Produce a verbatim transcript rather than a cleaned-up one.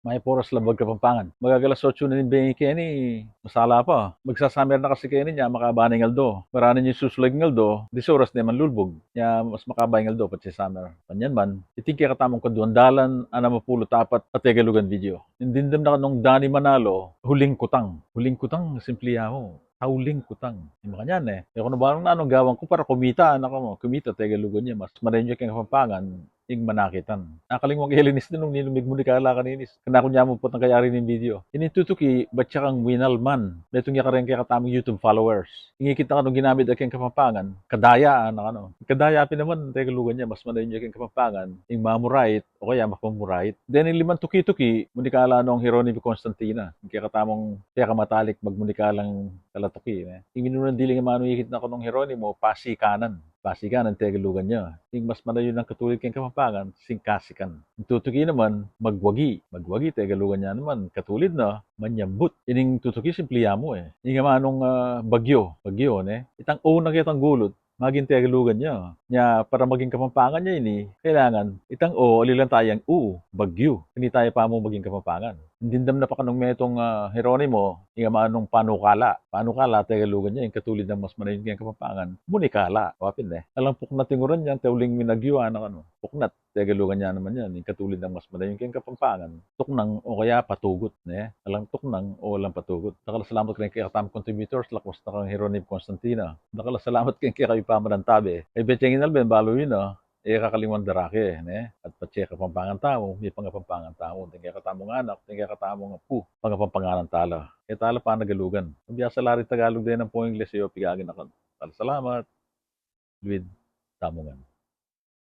Mayap oras, Labuad Kapampangan. Magagalas otsu na ning bengi keni, masala pa. Magsa-summer na kasi keni, nya makaba na ing aldo. Marana ning susulag ing aldo, diez oras ne manlulbug. Nya mas makaba ing aldo patse summer. Kanyan man, iti ing kekatamung kaduang dalan anam a pulu't apat a Tegalugan video. Ing dimdam na kanung Dani Manalo, Huling Kutang. Huling kutang, simple ya mu. Huling kutang. Ing makanyan e. E ku na balu nung nanung gawan ku para kumita, anak mu. Kumita, Tegalugan ya. Mas manayun ya keng Kapampangan ing manakitan. Akalingwan ke linis na nung ninung migmunikala kaninis. Kanaku nya mu potang kayari ning video. Ining tutuki, batya kang Winalman. Metung ya kareng kekatamung YouTube followers. Ing ikit na kanung ginamit da keng Kapampangan, kadaya, anak, anu. Kadaya pin naman, Tegalugan ya, mas manayun ya keng Kapampangan ing mamurait o kaya mapamurait. Then ing limang tuki-tuki, munikala nong Jeronimo Constantino. Ing kekatamung pekamatalik magmunikalang kalatuki, ne? Ing minunang diling amanu ikit na kanung Jeronimo, pasikanan. Pasikanan, Tegalugan ya. Ing mas manayun a katulid keng Kapampangan, singkasikan. Ing tutuki naman, magwagi. Magwagi, Tegalugan ya naman, katulid na, manyambut. Ining tutuki, simple ya mu e. Ing amanung, ah, bagyo, bagyo, ne? Itang o na ketang gulut, maging Tegalugan ya. Nya, para maging Kapampangan ya ini, kailangan itang o, alilan taya ing u, bagyu. Kanita ya pa mu maging Kapampangan. Dimdam na pa kanung metung, ah, Jeronimo, ing amanung panukala. Panukala, Tegalugan ya, ing katulid nang mas manayun keng Kapampangan, munikala. Wa pin e. Alang puknat ing uran ya, ante uling minagyu, anak, anu. Puknat, Tegalugan ya naman yan. Ing katulid nang mas manayun keng Kapampangan, tuknang o kaya patugut, ne? Alang tuknang o alang patugut. Dakal a salamat kareng kekatamung contributors, lakwas na kang Jeronimo Constantino. Dakal a salamat keng kekayu pamanantabe. Ay, Becheng Inalben, balu yu na, e kakalingwan darake, ne? At patse Kapampangan tamu, mipangapampangan tamu. Deng kekatamung anak, deng kekatamung apu, pangapampanganan tala. E tala panagalugan. Kabiasa la ring Tagalog, deng ampong Ingles, e yu pigaganakan. Dakal a salamat. Luid tamu ngan.